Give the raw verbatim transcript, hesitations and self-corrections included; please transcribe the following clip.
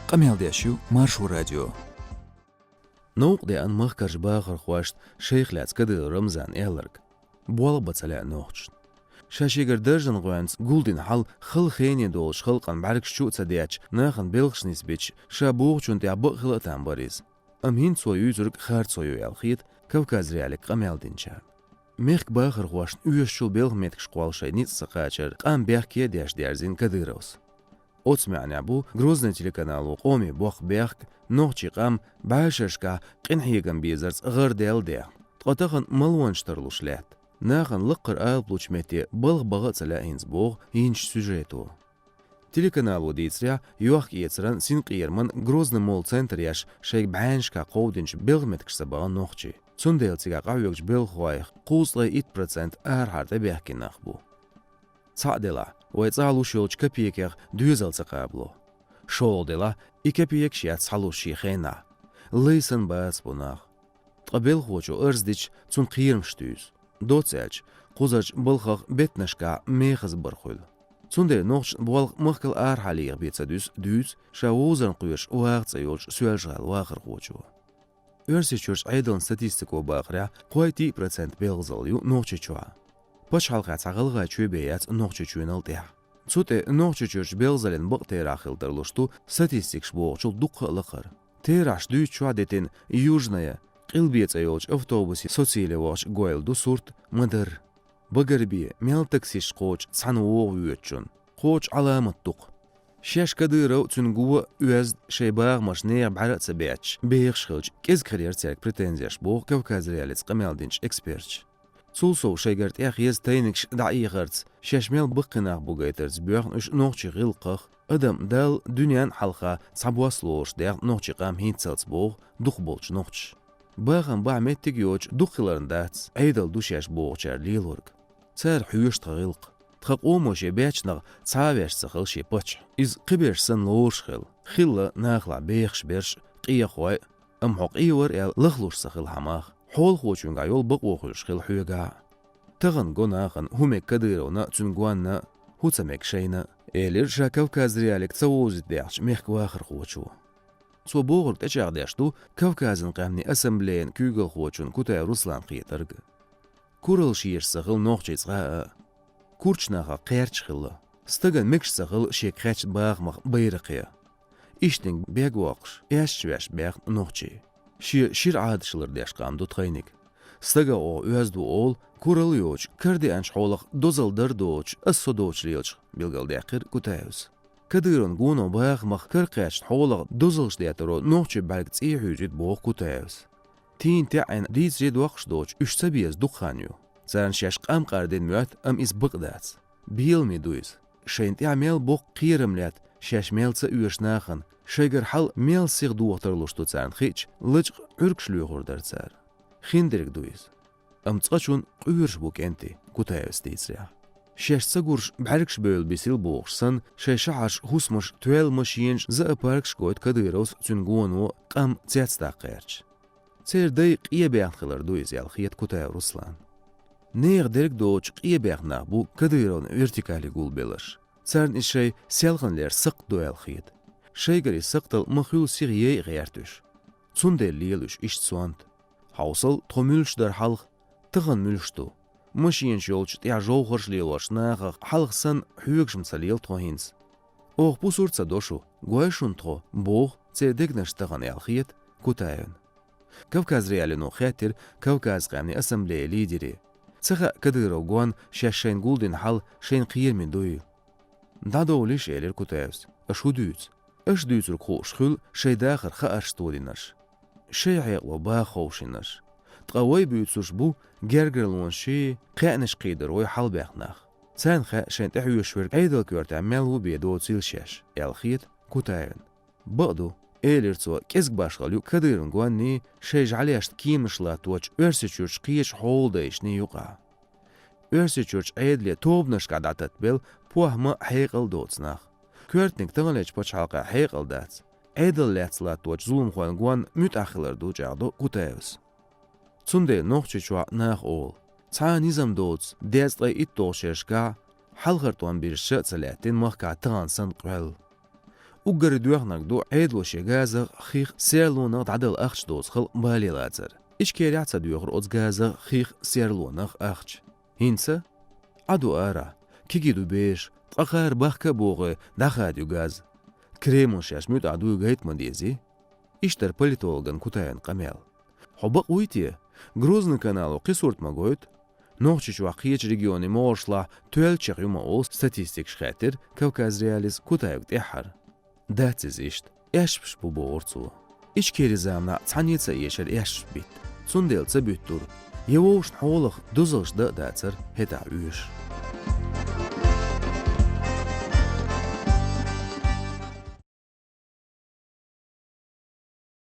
Къамел деш ю Маршо радио. Новкъа деана махкарчу бахархошна шайх лаьцна Кадыров Рамзана аьлларг: болх бан ца лаьа нохчашна. Ша шегара даржан гӀоьнца гулдина хьал хала хене долуш халкъана бӀаьргаш чу а ца детташ, нахана белхаш нисбича, ша бохучунна тӀехь бакъ хила а там бара иза. Амма хӀинца цо юьйцург харцо ю аьлла хета Кавказ.Реалиига къамел динчарна. Мехкан бахархошна оьшучул белхан меттигаш кхолла шайн ницкъ ца кхачар къам бехке а деш дерзийна Кадыровс. Оцу маьӀнехь бу Грозный телеканало къоме боккха бехк, нохчийн къам бӀешерашкахь къинхьегаман безарца гӀардаьлла дехна, ткъа тахана малонаш тарлуш лаьтта. Нахана лаккхара алапа лучу метте балха бан а ца лаьа хӀинца, боху йинчу сюжето. Телеканало дийцарехь, йохк-эцаран, синкъераман Грозный молла центр еш шайга бӀеннашкахь кховдийначу белхан меттигашца бахана нохчий. Цундела цигахь къахьоьгучу белхахойх кхузткъе итт процент арахьара тӀебаьхкина нах бу. Цхьаъ делахь, вай цӀахь луш йолчу копейкех доьзал ца кхабало. ШолгӀа делахь, и копейкаш яц схьалуш шен хенахь. Лай санна бац бу нах. Ткъа белхочо арз дича, цунна кхерамаш дуьйцу. Доцца аьлча, кхузарчу балхах беттанашкахь мехаза бар хуьлу. Цундела нохчашна болх махкал арахьа леха бен ца дуьсу, дуьйцу ша вовзарна кхоьруш ваха цӀе йолчу Соьлжа-ГӀала вахархочо. Оьрсийчуьрчу Ӏедалан статистико бахарехь, кхойтта процент белхазалла ю Нохчийчохь. Пачхьалкхехь цхьа гӀалгӀай чоь бен яц Нохчийчоьнал тӀаьхьа. Цу тӀе Нохчийчуьрчу белхазаллин бакъ терахь хила тарлуш ду статистикаша бохучул дуккха а лакхара. Терахьаш дуьйцучохь дитина Южная, Къилбе цӀе йолчу автобусе социйла вахча гойла ду сурт ма-дарра. Багарбе, мел таксисташ кхочу цхьаьна вогӀу воьдучунна, кхочу Ӏаламат дукха. Шаьш Кадыров, цуьнан го а, оьзда, шайн бахамаш нехан бӀаьра а ца бетташ, бехаш хилча, кӀезиг хир яра цаьрга претензеш, боху Кавказ.Реалиица къамел динчу эксперташа. Цул сов шайгара тӀехь хеза тайнигаш дӀаэхарца, шаьш мел баккхий нах бу гайтарца боьхна уьш нохчийн гӀиллакхах, адам Далла, дуьненна а хьалха цхьабосса лоруш даьхна нохчийн къам хӀинццалц, боху дукхахболчу нохчаша. Бахам бахьа меттиг а йоцуш, дукха хиларна дац Ӏедал ду шаьш бохучара лелориг. Цара хьоьшу тхан гӀиллакх. Тхан къомо шен баьччанах цхьа а веш ца хилла шен паччахь. Иза кхиберш санна лоруш хилла. Хилла нахалахь бехаш берш а, къехой а, амма хьо къе вара аьлла лахлуш ца хилла хьан мах. Хьолахочуьнгахь йолу бакъо хуьлуш хилла хьоьгахь а. Тахана го нахана хӀун мега Кадыровна а, цуьнан гонна а, хӀун ца мега шайна а, элира ша Кавказ.Реалиига ца вовзийта даьхначу мехкан вахархочо. Цо бохург тӀечӀагӀдеш ду Кавказан къаьмнийн ассамблеян куьйгалхочун Кутаев Русланан хетарг а. Куралла шоьтуш ца хилла нохчийн цкъа а. Курчу нахах кхерчаш хилла. Стагана мегаш ца хилла шега кхаьчна бахамах байракхе. Иштаниг бегвоккхуш, эшначу ваьш баьхна нохчий. Шен шира Ӏадаташ лардеш къам ду тхайниг. Стага оха оьзда ву олу, куралла а йоцуш, карадеанчу хьолах дозалла дар а доцуш, ас со доцуш лелачух, билгалдаьккхира Кутаевс. Кадыровн гоно бахамах каракхаьчна хьолах дозаллаш деттаро нохчийн бӀаьрг цӀий хьуьйсуьйту, боху Кутаевс. Тийна теӀийна дийцаре доккхуш доцуш, уьш ца беза дукха хан ю. Царна шаьш къам къардина моьтту, амма иза бакъ дац. Беламе ду иза. Шайна тӀехь мел боккха кхерам летта, шаьш мел ца оьшу нахана, шайгара хьал мел сиха доха тарлуш ду царна хиъча, лачкъа Ӏуьргаш лоьхур дара цара. Хиндерг ду иза. Амма цкъачунна къуьйраш бу кӀентий, Кутаевс дийцарехь. Шаьш ца гурш бӀаьргаш бевлла бисила бохуш санна, шайн шахьарш, хӀусамаш, тоьлла машенаш, зоопаркаш гойту Кадыровс, цуьнан гоно а, къам цецдаккха гӀерташ. Церан дай къе баьхна хилар ду иза аьлла хета Кутаев Русланна. Нехан дерг доцуш къе баьхна нах бу Кадыровн вертикале гулбелларш. Царна иза шайн селханлера сакхт ду аьлла хета. Шайгара и сакхталла ма-хуьллу сиха яйа гӀерта уьш. Цундела лела уьш иштта сонта. Хьовсал, тхо муьлш дара хьалха, тахана муьлш ду. Машенаш йолчу тӀехь жовхӀарш лелош нахах хьалха санна хьоьгуш-м ца лела тхо хӀинца. Оха пусар а ца до шу, гой шуна тхо, боху церан дегнаш тахана аьлла хета Кутаевна. Кавказ.Реалиино хаьттира Кавказан къаьмнийн ассамблеян лидере. Ца хаьа Кадыровн гонна шаьш шайна гулдина хьал шайна кхераме дуй? ДӀадовлийша, элира Кутаевс, аша хӀун дуьйцу? Аша дуьйцург хууш хуьлу шайн дахаран хаарш тодинарш, шайн хьекъало баха ховшийнарш. Ткъа вай буьйцурш бу гергарлонаш, кхаьънаш кхийдар вай хьалабаьхна нах. Царна хаьа шайна тӀехьоьжуш верг Ӏедалан коьртехь мел ву бен доцийла шаьш, аьлла хета Кутаевна. Бакъ ду, элира цо, кӀезиг башхалла ю Кадыровн гонний, шайн жӀаьлешна кеманаш латточу Оьрсийчуьрчу кхечу хьолан дайшний юкъахь. Оьрсийчуьрчу Ӏедале тобанашкахь дӀататтабелла похӀма а, хьекъал а доцу нах. Коьртаниг таханлерчу пачхьалкхехь хьекъал дац. Ӏедал лаьцна латточу зуламхойн гонна муьтӀахь хилар ду, чӀагӀдо Кутаевс. Цундела Нохчийчохь наха олу: цхьа а низам доцу дезткъе итталгӀачу шерашкахь хьалхара тӀом бирзича а ца лаьттина махкахь тахана санна къоьлла. Уггаре доьхнарг ду Ӏедало шен газах, хих, серлонах дӀадала ахча доцу хала бале лацар. Ичкерехь а ца доьхура оцу газах, хих, серлонах ахча. ХӀинца? Ӏа ду арахь, кегий ду бераш, ткъа кхара бахка а богӀий, дӀахадайо газ. Кремло шаьш муьтӀахь дуй гайта ма дезий. Иштта дара политологан Кутаевн къамел. Хьо бакъ вуй те? Грозный канало кхин сурт ма гойту? Нохчийчохь кхечу регионийн могӀаршлахь тоьллачех ю ма олу статистикаш, хаьттира Кавказ.Реалиис Кутаевга тӀаьххьара. Дац иза иштта. Аьшпаш бу, бохура цо. Ичкери заманахь цхьанне а ца эшара аьшпаш битта. Цундела ца буьттура. Я вовшашна хьолах дозаллаш дан а дацара хӀетахь оьшуш.